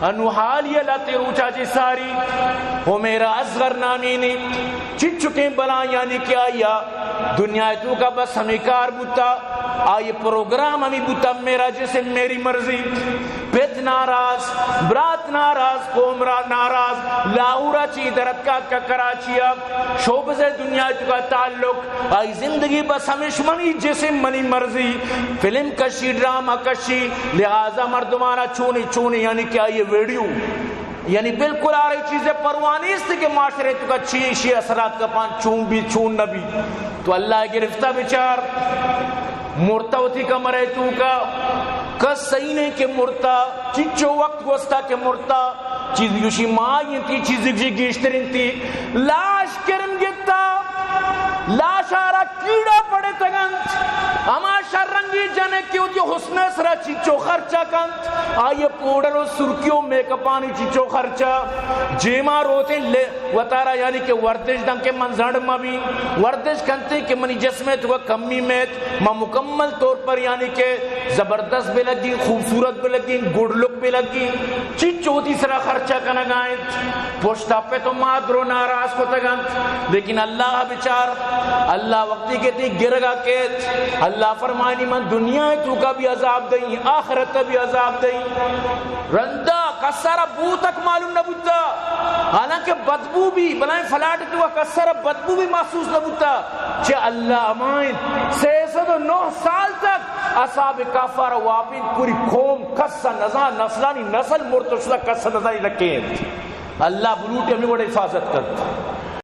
انو حالی لہتے روچا چہ ساری حمیرا اصغر نامینی چچکیں بلایانی کہ آیا دنیا توکا بس ہمے کار بوتا، آئی پروگرام ہمی بوتا، میرا جسم میری مرضی۔ پت ناراض، برات ناراض، قوم را ناراض، لاہورا چی درتکا کا کراچیا شوبز دنیا توکا تعلق، آئی زندگی بس ہمیش منی جسم منی مرضی، فلم کشی، ڈرامہ کشی، لہذا مردمانا چونی چونی یعنی کہ آئی ویڈیو، یعنی بالکل آ رہی چیزیں پرواہ نیست کہ معاشرے توکا چی شی اثرات کپان، چون بی چون نہ بی۔ تو اللہ گرفتہ بچار، مرتا وتی کمرے توکا، کس صحیح نہیں کہ مرتا، چچو وقت گوستا کہ مرتا، چیز گوشی مائی انتی، چیز گوشی گیشتر انتی، لاش کرن گتا، لاش آرا کیڑا پڑتگنت، ہما شررنگی جنک کہ وتی حسن سرا چچو خرچہ کنت، آئی پوڈر و سرکی و میک اپانی چچو خرچہ، جیما روتیں لے وتارا یعنی کہ ورزش دن کہ من زڑ مہ بی، ورزش کنتے کہ منی جسم توکا کمی میت، من مکمل طور پر یعنی کہ زبردست بہ لگی، خوبصورت بہ لگی، گڈ لک بہ لگی، چچو وتی سرا خرچہ کنگا انت، پشتا پت و مات درو ناراض کتگ انت، لیکن اللہ بچار، اللہ وقتی کہ تئی گرگا کیت، اللہ فرمانی من دنیا توکا بھی عذاب دئی، آخرت بھی عذاب دئی۔ رندا کسارا بو تک معلوم نہ بوتا، حالانکہ بدبو بھی بلائیں فلاٹ توکا کسارا بدبو بھی محسوس نہ بوتا۔ چہ اللہ امائن سہ سد و نہ سال تک اصحاب کہفارا واپین پوری قوم کسا نزان، نسلانی نسل مرت شدا کسا نزانی لکے انت۔ اللہ بلوٹی ہمیں وڑ حفاظت کرت۔